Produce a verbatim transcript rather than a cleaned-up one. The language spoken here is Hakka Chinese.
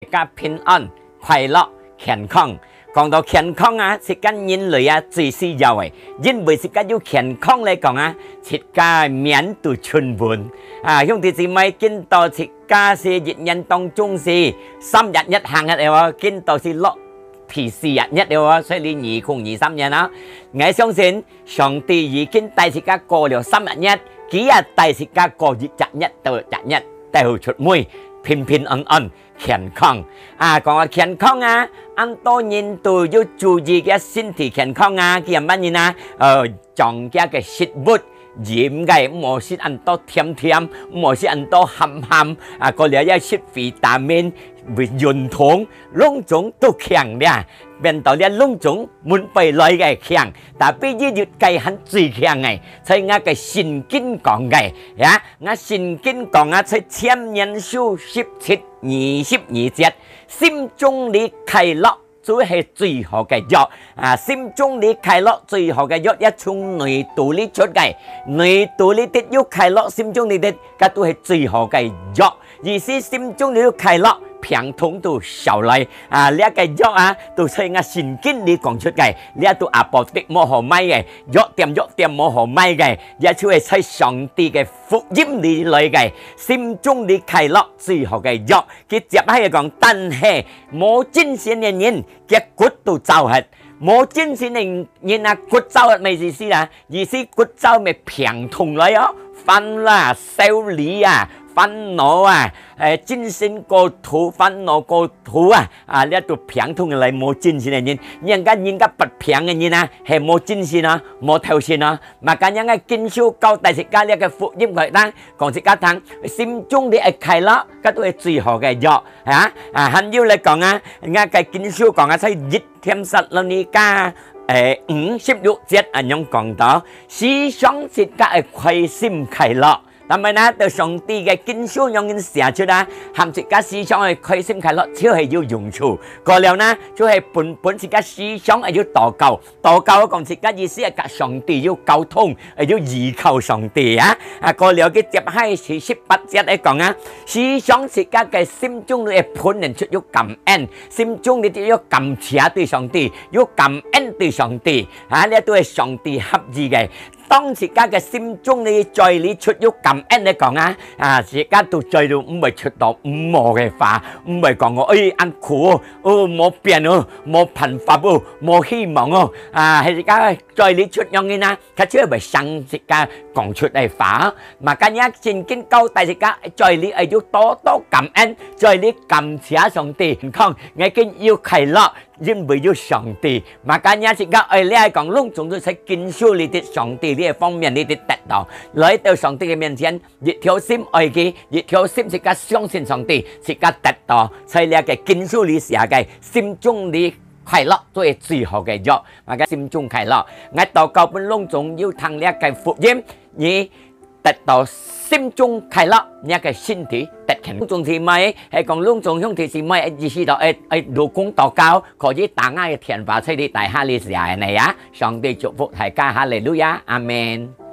家平安、快樂、健康。講到健康啊，自家人類啊最需要个，因為自家有健康來講啊，自家面都春穩。啊，兄弟姊妹，見到自家係一年當中係三日日行个哦，見到係落第四日日哦，所以你二空二三年啊，𠊎相信上帝已經帶自家過了三日日，佢也帶自家過一隻日到一隻日，帶好出門，平平安安。 健康。啊，講到健康啊，恁多人都有注意个身體健康啊，佢仰般人啊，呃，將佢个食物，飲个，毋好食恁多甜甜，毋好食恁多鹹鹹，啊，過了愛食維他命、運動，攏總都強了，變到了攏總門背來个強，tapi一日个還最強个，在𠊎个聖經講个，呀，𠊎聖經講啊，在箴言書十七 二十二節，心中裡快樂就係最好个藥。啊，心中裡快樂最好个藥，也從內肚裡出个。內肚裡得有快樂，心中裡得，該都係最好个藥。意思心中裡有快樂，病痛都少來。啊，這个藥啊，都在𠊎聖經裡講出个，這都apotek無好買个，藥店藥店無好買个，這就係在上帝个福音裡來个。心中裡快樂最好个藥。 佢接下來講，但係無精神个人，佢骨都燥忒。無精神个人啊，骨燥忒，麼意思啦？意思骨燥麼病痛來哦，煩啦、愁慮啊、煩惱啊，誒，精神過度、煩惱過度啊，啊，這都病痛來，無精神个人。人家人家發病个人啊，係無精神啊，無頭神啊。Makanya𠊎經書交代自家這个福音佢啦，講自家聽，心中裡愛快樂， 該都係最好个藥，啊，啊，還有來講啊，𠊎个經書講啊，在一帖撒羅尼迦，誒，五十六節恁樣講到，時常自家愛開心快樂。但係呢，到上帝个經書樣人寫出啊，喊自家時常愛開心快樂，就係有用處。過了呢，就係本本自家時常愛有禱告， 禱告講自家意思係佮上帝有溝通，係有依靠上帝啊。啊，過了佢接下去十八節來講啊，時常自家个心中裡噴出有感恩，心中裡有感謝對上帝，有感恩對上帝，啊，這都係上帝合意个。當自家个心中裡嘴裡出有感恩來講啊，啊，自家都嘴裡毋會出到毋好个話，毋會講哦，哎，恁苦哦，哦，無變哦，無辦法哦，無希望哦，啊，係自家 嘴裡出樣人啊，佢就會想自家講出个話。Makanya聖經交代自家嘴裡愛有多多感恩，嘴裡感謝上帝。你看，𠊎今有快樂，因為有上帝。Makanya自家愛這講，攏總係在經書裡的上帝這方面裡的得到。來到上帝个面前，一條心愛佢，一條心自家相信上帝，自家得到。在這个經書裡寫个，心中裡快樂，做最好个藥。 啊，該心中快樂。𠊎禱告分攏總有聽這个福音，你得到心中快樂，你个身體得健康。攏總姊妹，係講攏總兄弟姊妹，意思到，愛，愛老公禱告，可以打𠊎个電話出去，大下裡寫个呢啊。上帝祝福大家，哈利路亞，阿門。